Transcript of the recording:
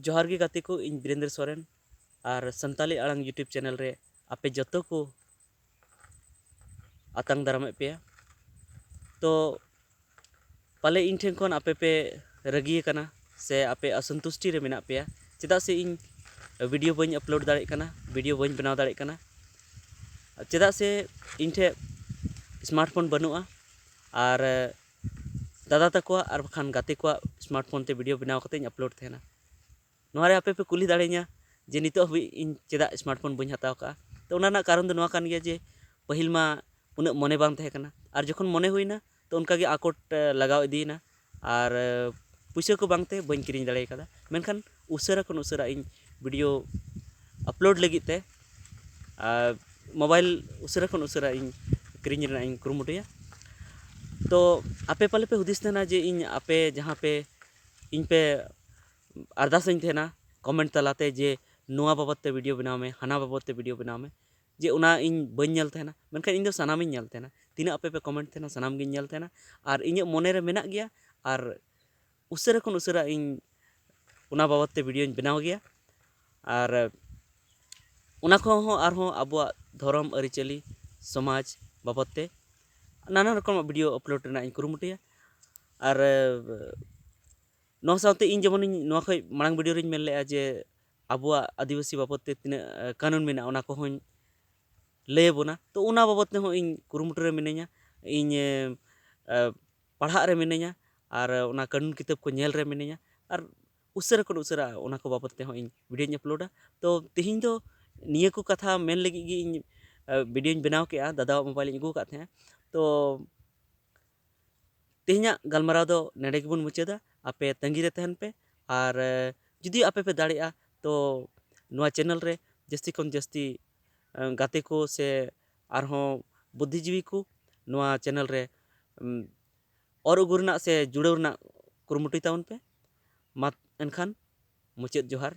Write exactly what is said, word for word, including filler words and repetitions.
ᱡᱚᱦᱟᱨ ᱜᱮ ᱜᱟᱛᱮ ᱠᱚ, ᱤᱧ ᱵᱤᱨᱮᱱᱫᱨᱚ ᱥᱚᱨᱮᱱ ᱟᱨ ᱥᱟᱱᱛᱟᱞᱤ ᱟᱲᱟᱝ YouTube ᱪᱮᱱᱮᱞ ᱨᱮ ᱟᱯᱮ ᱡᱚᱛᱚ ᱠᱚ ᱟᱛᱟᱝ ᱫᱟᱨᱟᱢᱮᱫ ᱯᱮᱭᱟ᱾ ᱛᱚ ᱯᱟᱞᱮ ᱤᱧ ᱴᱷᱮᱱ ᱠᱷᱚᱱ ᱟᱯᱮ ᱯᱮ ᱨᱟᱹᱜᱤ ᱟᱠᱟᱱᱟ ᱥᱮ ᱟᱯᱮ ᱚᱥᱚᱱᱛᱩᱥᱴᱤ ᱨᱮ ᱢᱮᱱᱟᱜ ᱯᱮᱭᱟ, ᱪᱮᱫᱟᱜ ᱥᱮ ᱤᱧ ᱵᱷᱤᱰᱤᱭᱳ ᱵᱟᱹᱧ ᱟᱯᱞᱳᱰ ᱫᱟᱲᱮᱭᱟᱜ ᱠᱟᱱᱟ, ᱵᱷᱤᱰᱤᱭᱳ ᱵᱟᱹᱧ ᱵᱮᱱᱟᱣ ᱫᱟᱲᱮᱭᱟᱜ ᱠᱟᱱᱟ, ᱪᱮᱫᱟᱜ ᱥᱮ ᱤᱧ ᱴᱷᱮᱱ ᱥᱢᱟᱨᱴ ᱯᱷᱳᱱ ᱵᱟᱹᱱᱩᱜᱼᱟ᱾ ᱟᱨ ᱫᱟᱫᱟ ᱛᱟᱠᱚᱣᱟᱜ ᱟᱨ ᱵᱟᱠᱷᱟᱱ ᱜᱟᱛᱮ ᱠᱚᱣᱟᱜ ᱥᱢᱟᱨᱴ ᱯᱷᱳᱱ ᱛᱮ ᱵᱷᱤᱰᱤᱭᱳ ᱵᱮᱱᱟᱣ ᱠᱟᱛᱮᱧ ᱟᱯᱞᱳᱰ ᱛᱟᱦᱮᱱᱟ᱾ ᱱᱚᱣᱟ ᱨᱮ ᱟᱯᱮ ᱯᱮ ᱠᱩᱞᱤ ᱫᱟᱲᱮᱧᱟ ᱡᱮ ᱱᱤᱛᱚᱜ ᱦᱟᱹᱵᱤᱡ ᱤᱧ ᱪᱮᱫᱟᱜ ᱥᱢᱟᱨᱴ ᱯᱷᱳᱱ ᱵᱟᱹᱧ ᱦᱟᱛᱟᱣ ᱠᱟᱜᱼᱟ᱾ ᱛᱚ ᱚᱱᱟ ᱨᱮᱱᱟᱜ ᱠᱟᱨᱚᱱ ᱫᱚ ᱱᱚᱣᱟ ᱠᱟᱱ ᱜᱮᱭᱟ ᱡᱮ ᱯᱟᱹᱦᱤᱞ ᱢᱟ ᱩᱱᱟᱹᱜ ᱢᱚᱱᱮ ᱵᱟᱝ ᱛᱟᱦᱮᱸ ᱠᱟᱱᱟ, ᱟᱨ ᱡᱚᱠᱷᱚᱱ ᱢᱚᱱᱮ ᱦᱩᱭᱱᱟ ᱛᱚ ᱚᱱᱠᱟ ᱜᱮ ᱟᱠᱚᱴ ᱞᱟᱜᱟᱣ ᱤᱫᱤᱭᱮᱱᱟ, ᱟᱨ ᱯᱩᱭᱥᱟᱹ ᱠᱚ ᱵᱟᱝᱛᱮ ᱵᱟᱹᱧ ᱠᱤᱨᱤᱧ ᱫᱟᱲᱮ ᱠᱟᱫᱟ᱾ ᱢᱮᱱᱠᱷᱟᱱ ᱩᱥᱟᱹᱨᱟ ᱠᱷᱚᱱ ᱩᱥᱟᱹᱨᱟ ᱤᱧ ᱵᱷᱤᱰᱤᱭᱳ ᱟᱯᱞᱳᱰ ᱞᱟᱹᱜᱤᱫ ᱛᱮ ᱢᱳᱵᱟᱭᱤᱞ ᱩᱥᱟᱹᱨᱟ ᱠᱷᱚᱱ ᱩᱥᱟᱹᱨᱟ ᱤᱧ ᱠᱤᱨᱤᱧ ᱨᱮᱱᱟᱜ ᱤᱧ ᱠᱩᱨᱩᱢᱩᱴᱩᱭᱟ᱾ ᱛᱚ ᱟᱯᱮ ᱯᱟᱞᱮ ᱯᱮ ᱦᱩᱫᱤᱥ ᱛᱟᱦᱮᱱᱟ ᱡᱮ ᱤᱧ ᱟᱯᱮ ᱡᱟᱦᱟᱸ ᱯᱮ ᱤᱧ ᱯᱮ ᱟᱨᱫᱟᱥ ᱟᱹᱧ ᱛᱟᱦᱮᱱᱟ ᱠᱚᱢᱮᱱᱴ ᱛᱟᱞᱟᱛᱮ ᱡᱮ ᱱᱚᱣᱟ ᱵᱟᱵᱚᱫ ᱛᱮ ᱵᱷᱤᱰᱤᱭᱳ ᱵᱮᱱᱟᱣ ᱢᱮ, ᱦᱟᱱᱟ ᱵᱟᱵᱚᱫ ᱛᱮ ᱵᱷᱤᱰᱤᱭᱳ ᱵᱮᱱᱟᱣ ᱢᱮ, ᱡᱮ ᱚᱱᱟ ᱤᱧ ᱵᱟᱹᱧ ᱧᱮᱞ ᱛᱟᱦᱮᱱᱟ᱾ ᱢᱮᱱᱠᱷᱟᱱ ᱤᱧ ᱫᱚ ᱥᱟᱱᱟᱢᱤᱧ ᱧᱮᱞ ᱛᱟᱦᱮᱱᱟ, ᱛᱤᱱᱟᱹᱜ ᱟᱯᱮ ᱯᱮ ᱠᱚᱢᱮᱱᱴ ᱛᱟᱦᱮᱱᱟ ᱥᱟᱱᱟᱢ ᱜᱤᱧ ᱧᱮᱞ ᱛᱟᱦᱮᱱᱟ᱾ ᱟᱨ ᱤᱧᱟᱹᱜ ᱢᱚᱱᱮ ᱨᱮ ᱢᱮᱱᱟᱜ ᱜᱮᱭᱟ, ᱟᱨ ᱩᱥᱟᱹᱨᱟ ᱠᱷᱚᱱ ᱩᱥᱟᱹᱨᱟ ᱤᱧ ᱚᱱᱟ ᱵᱟᱵᱚᱫ ᱛᱮ ᱵᱷᱤᱰᱤᱭᱳᱧ ᱵᱮᱱᱟᱣ ᱜᱮᱭᱟ᱾ ᱟᱨ ᱚᱱᱟ ᱠᱷᱚᱱ ᱦᱚᱸ ᱟᱨᱦᱚᱸ ᱟᱵᱚᱣᱟᱜ ᱫᱷᱚᱨᱚᱢ, ᱟᱹᱨᱤᱪᱟᱹᱞᱤ, ᱥᱚᱢᱟᱡᱽ ᱵᱟᱵᱚᱫ ᱛᱮ ᱱᱟᱱᱟ ᱨᱚᱠᱚᱢᱟᱜ ᱵᱷᱤᱰᱤᱭᱳ ᱟᱯᱞᱳᱰ ᱨᱮᱱᱟᱜ ᱤᱧ ᱠᱩᱨᱩᱢᱩᱴᱩᱭᱟ᱾ ᱟᱨ ᱱᱚᱣᱟ ᱥᱟᱶᱛᱮ ᱤᱧ ᱡᱮᱢᱚᱱᱤᱧ ᱱᱚᱣᱟ ᱠᱷᱚᱱ ᱢᱟᱲᱟᱝ ᱵᱷᱤᱰᱤᱭᱳ ᱨᱤᱧ ᱢᱮᱱ ᱞᱮᱫᱼᱟ ᱡᱮ ᱟᱵᱚᱣᱟᱜ ᱟᱹᱫᱤᱵᱟᱹᱥᱤ ᱵᱟᱵᱚᱫ ᱛᱮ ᱛᱤᱱᱟᱹᱜ ᱠᱟᱹᱱᱩᱱ ᱢᱮᱱᱟᱜᱼᱟ ᱚᱱᱟ ᱠᱚᱦᱚᱸᱧ ᱞᱟᱹᱭ ᱟᱵᱚᱱᱟ᱾ ᱛᱚ ᱚᱱᱟ ᱵᱟᱵᱚᱫ ᱛᱮᱦᱚᱸ ᱤᱧ ᱠᱩᱨᱩᱢᱩᱴᱩ ᱨᱮ ᱢᱤᱱᱟᱹᱧᱟ᱾ ᱤᱧ ᱯᱟᱲᱦᱟᱜ ᱨᱮ ᱢᱤᱱᱟᱹᱧᱟ ᱟᱨ ᱚᱱᱟ ᱠᱟᱹᱱᱩᱱ ᱠᱤᱛᱟᱹᱵ ᱠᱚ ᱧᱮᱞ ᱨᱮ ᱢᱤᱱᱟᱹᱧᱟ᱾ ᱟᱨ ᱩᱥᱟᱹᱨᱟ ᱠᱷᱚᱱ ᱩᱥᱟᱹᱨᱟ ᱚᱱᱟ ᱠᱚ ᱵᱟᱵᱚᱫ ᱛᱮᱦᱚᱸ ᱤᱧ ᱵᱷᱤᱰᱤᱭᱳᱧ ᱟᱯᱞᱳᱰᱟ᱾ ᱛᱚ ᱛᱮᱦᱮᱧ ᱫᱚ ᱱᱤᱭᱟᱹ ᱠᱚ ᱠᱟᱛᱷᱟ ᱢᱮᱱ ᱞᱟᱹᱜᱤᱫ ᱜᱮ ᱤᱧ ᱵᱷᱤᱰᱤᱭᱳᱧ ᱵᱮᱱᱟᱣ ᱠᱮᱫᱼᱟ, ᱫᱟᱫᱟᱣᱟᱜ ᱢᱳᱵᱟᱭᱤᱞ ᱤᱧ ᱟᱹᱜᱩ ᱟᱠᱟᱫ ᱛᱟᱦᱮᱸᱫ᱾ ᱛᱚ ᱛᱮᱦᱮᱧᱟᱜ ᱜᱟᱞᱢᱟᱨᱟᱣ ᱫᱚ ᱱᱚᱰᱮ ᱜᱮᱵᱚᱱ ᱢᱩᱪᱟᱹᱫᱟ᱾ ᱟᱯᱮ ᱛᱟᱺᱜᱤ ᱨᱮ ᱛᱟᱦᱮᱱ ᱯᱮ᱾ ᱟᱨ ᱡᱩᱫᱤ ᱟᱯᱮ ᱯᱮ ᱫᱟᱲᱮᱭᱟᱜᱼᱟ ᱛᱚ ᱱᱚᱣᱟ ᱪᱮᱱᱮᱞ ᱨᱮ ᱡᱟᱹᱥᱛᱤ ᱠᱷᱚᱱ ᱡᱟᱹᱥᱛᱤ ᱜᱟᱛᱮ ᱠᱚ ᱥᱮ ᱟᱨᱦᱚᱸ ᱵᱩᱫᱽᱫᱷᱤᱡᱤᱵᱤ ᱠᱚ ᱱᱚᱣᱟ ᱪᱮᱱᱮᱞ ᱨᱮ ᱚᱨ ᱟᱹᱜᱩ ᱨᱮᱱᱟᱜ ᱥᱮ ᱡᱩᱲᱟᱹᱣ ᱨᱮᱱᱟᱜ ᱠᱩᱨᱩᱢᱩᱴᱩᱭ ᱛᱟᱵᱚᱱ ᱯᱮ᱾ ᱢᱟ ᱮᱱᱠᱷᱟᱱ ᱢᱩᱪᱟᱹᱫ ᱡᱚᱦᱟᱨ᱾